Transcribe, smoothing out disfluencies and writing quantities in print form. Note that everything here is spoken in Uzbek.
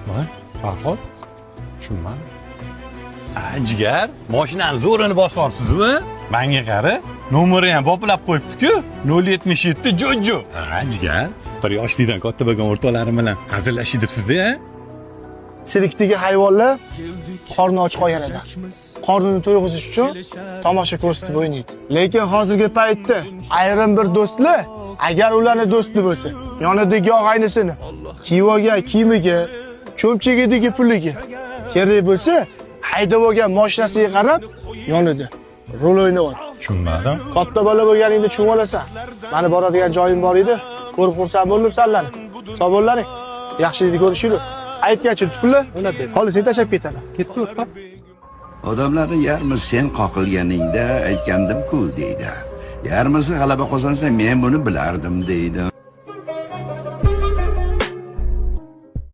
Voy, Farhod, tushunmadim. Jigar, mashinani zo'rini bosib olibsizmi? Manga qara, nomeri ham boplab qo'yibdi-ku. 077 Jojo. Ha, jigar, bir yoshlikdan katta bo'lgan o'rtoqlarim bilan hazillashib debsiz-da, a? Sirkdagi hayvonlar qorni och qolgan edi. Qornini to'yg'izish uchun tomosha ko'rsatib o'ynaydi. Lekin hozirgi paytda ayrim bir do'stlar, agar ularni do'sti bo'lsa, yonidagi og'aynisini kiyib olgan kiyimiga, cho'mchigidagi puliga kerak bo'lsa, haydab olgan mashinasiga qarab yonida rol o'ynayapti. Tushunmadim. Katta bola bo'lganingda tushunib olasan. Mani boradigan joyim bor edi. Ko'rib xursand bo'ldim sanlarni. Sog' bo'llaring. Yaxshilikda ko'rishaylik. Aytgancha tufli, holi seni tashlab ketaman. Odamlarni yarmi sen qoqilganingda aytgandim-ku deydi. Yarmisi g'alaba qozonsa men buni bilardim deydi.